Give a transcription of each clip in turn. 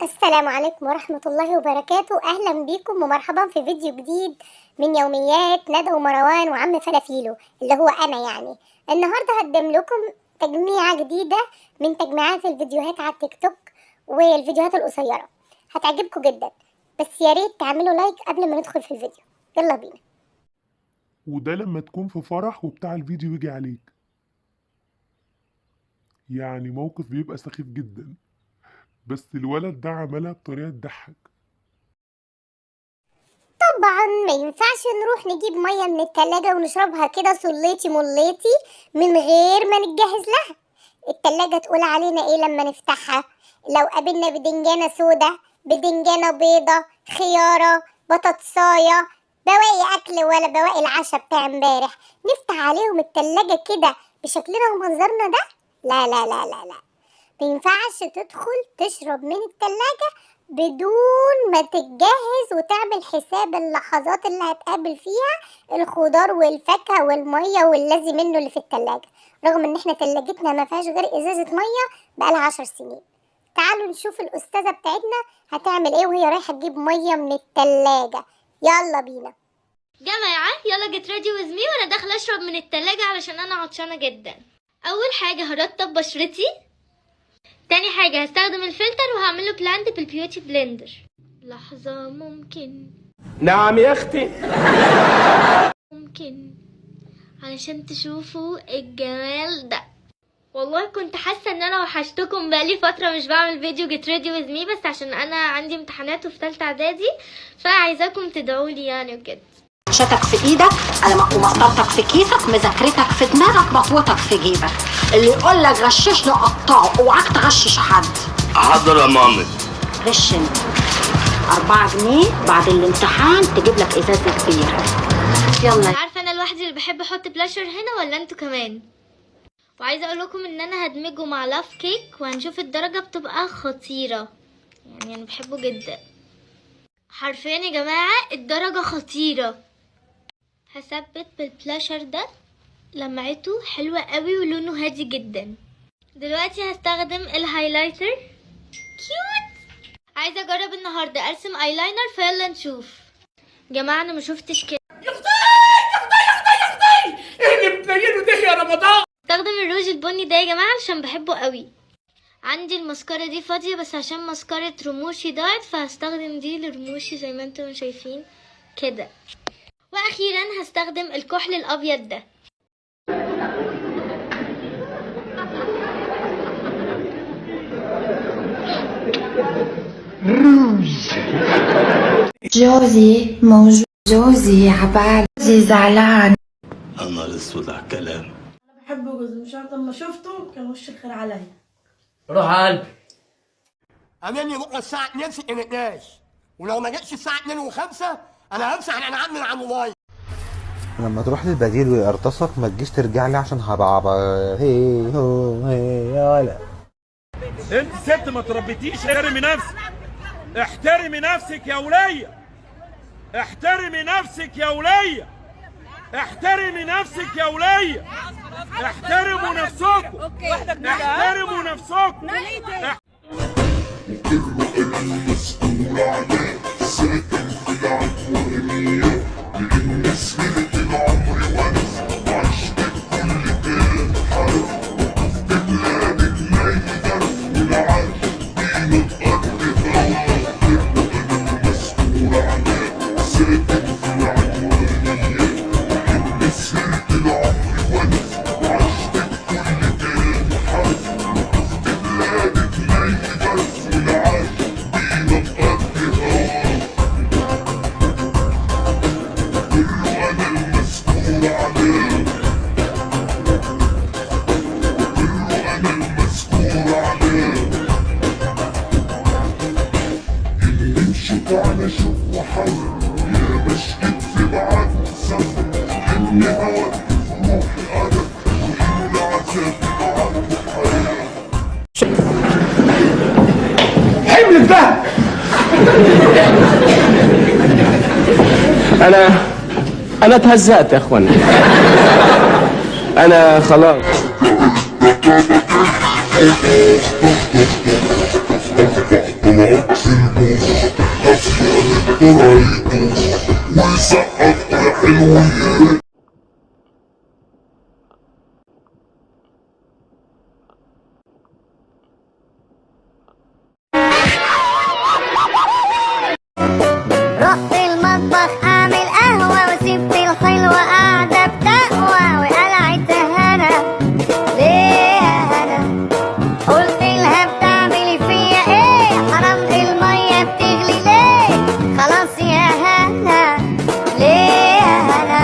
السلام عليكم ورحمة الله وبركاته. أهلا بيكم ومرحبا في فيديو جديد من يوميات ندى ومروان وعم فلافيلو اللي هو أنا. يعني النهاردة هقدم لكم تجميعة جديدة من تجميعات الفيديوهات على التيك توك والفيديوهات القصيرة، هتعجبكم جدا، بس يا ريت تعملوا like قبل ما ندخل في الفيديو. يلا بينا. وده لما تكون في فرح وبتاع الفيديو يجي عليك، يعني موقف بيبقى سخيف جدا، بس الولد ده عملها بطريقة تضحك. طبعا ما ينفعش نروح نجيب مية من التلاجة ونشربها كده صليتي مليتي من غير ما نتجهز لها. التلاجة تقول علينا ايه لما نفتحها؟ لو قابلنا بدنجانة سودة، بدنجانة بيضة، خيارة، بطاطساية، بواقي اكل ولا بواقي العشاء بتاع امبارح، نفتح عليهم التلاجة كده بشكلنا ومنظرنا ده؟ لا لا لا لا لا، ما ينفعش تدخل تشرب من التلاجة بدون ما تتجهز وتعمل حساب اللحظات اللي هتقابل فيها الخضار والفاكهة والمية واللازم منه اللي في التلاجة، رغم ان احنا تلاجتنا ما فيهاش غير ازازة مية بقالها 10 سنين. تعالوا نشوف الأستاذة بتاعتنا هتعمل ايه وهي رايحة تجيب مية من التلاجة. يلا بينا. جماعة يلا get ready with me وانا داخلة اشرب من التلاجة علشان انا عطشانة جدا. اول حاجة هرطب بشرتي، تاني حاجة هستخدم الفلتر وهعمله blend بال beauty blender. لحظة، ممكن؟ نعم يا اختي. ممكن علشان تشوفوا الجمال ده. والله كنت حاسة ان انا وحشتكم، بقالي فترة مش بعمل فيديو get ready with me، بس عشان انا عندي امتحانات وفي تالتة اعدادي، فعايزاكم تدعولي يعني وكده. شتك في ايدك، ومسطرتك في كيسك، مذاكرتك في دماغك، مطوتك في جيبك. اللي يقول لك غششني قطعه، اوعاك تغشش حد. حاضر يا مامي. غش انت. 4 جنيه بعد الامتحان تجيب لك ازازة كبيرة. يلا. عارفه انا لوحدي اللي بحب احط بلاشر هنا ولا انتوا كمان؟ وعايزه اقول لكم ان انا هدمجه مع Love Cake وهنشوف الدرجة بتبقى خطيرة، يعني انا بحبه جدا حرفيا يا جماعة، الدرجة خطيرة. هثبت بالبلاشر ده، لمعته حلوة قوي ولونه هادي جدا. دلوقتي هستخدم ال highlighter، cute. عايزه اجرب النهارده ارسم ايلاينر، فيلا نشوف. جماعة انا ما شفتش كده. يا اختي يا اختي يا اختي يا اختي، ايه اللي بتنيله ده يا رمضان؟ استخدم الروج البني ده يا جماعة عشان بحبه قوي. عندي المسكره دي فاضية، بس عشان مسكره رموشي ضاعت فهستخدم دي لرموشي زي ما انتم شايفين كده. واخيرا هستخدم الكحل الابيض ده. روج. جوزي موجود، جوزي عبال، جوزي زعلان. يا نهار اسود على الكلام. انا بحب جوزي، مش عارفه لما شفته كان وش الخير عليا. روح قلبي. قابلني بكره الساعة 2 في الانعاش، ولو ما جتش الساعة 2:05 انا همسح الانعام من على الموبايل. لما تروح للبديل ويقرطسك ما تجيش ترجع لي عشان هبقى هي هو هي يا ولا. انت ست ما تربيتيش، احترمي نفسك، احترمي نفسك يا ولية، احترمي نفسك يا ولية، احترمي نفسك يا ولية، احترموا نفسكم، احترموا نفسكم. حملك ده. انا اتهزقت يا اخوانا، انا خلاص. طلعت في المخ هفيان طلع يدوخ ويسقف يا حلوين. رحت المطبخ اعمل قهوة وسبت الحلوة قاعدة بتقوى وقلعت هنا. ليه يا هنا؟ قلت لها بتعملي فيا ايه؟ حرام المية بتغلي ليه؟ خلاص يا هنا. ليه يا هنا؟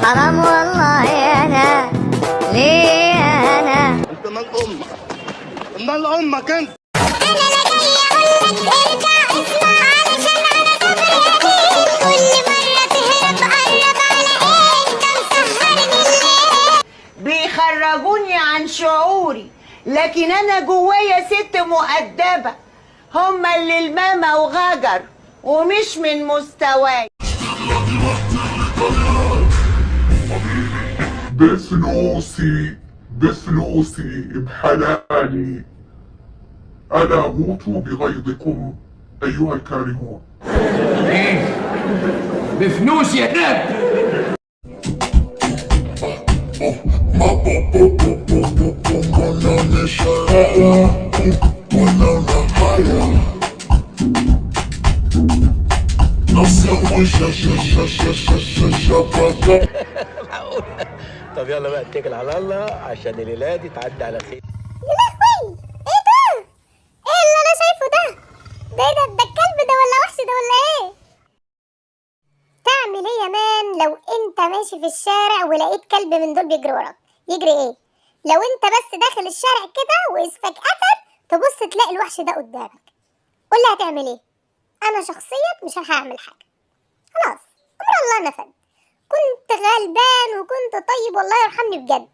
حرام والله يا هنا. ليه يا هنا؟ انت مال امك، مال امك انت. انا لا جاي اقولك ارجع اسمع علشان انا صبري قليل، كل مرة تهرب قرب على ايه؟ انت مسهرني الليل. بيخرجوني عن شعوري، لكن انا جوايا ست مؤدبة، هما اللي الماما وغجر ومش من مستواي. بفلوسي بفلوسي بحلالي، ألا موتوا بغيظكم أيها الكارهون. ايه بفلوس يا ناب. طب يلا بقى اتكل على الله عشان الليلة دي تعدي على خير. يا لهوي، ايه ده؟ ايه اللي انا شايفه ده؟ ده ايه ده؟ ده الكلب ده ولا وحش ده ولا ايه؟ تعمل ايه يا مان لو انت ماشي في الشارع ولقيت كلب من دول بيجري وراك؟ يجري ايه؟ لو انت بس داخل الشارع كده واذ فجأة تبص تلاقي الوحش ده قدامك، قول لي هتعمل ايه؟ انا شخصيا مش هعمل حاجة، خلاص امر الله نفد. كنت غلبان وكنت طيب والله يرحمني بجد.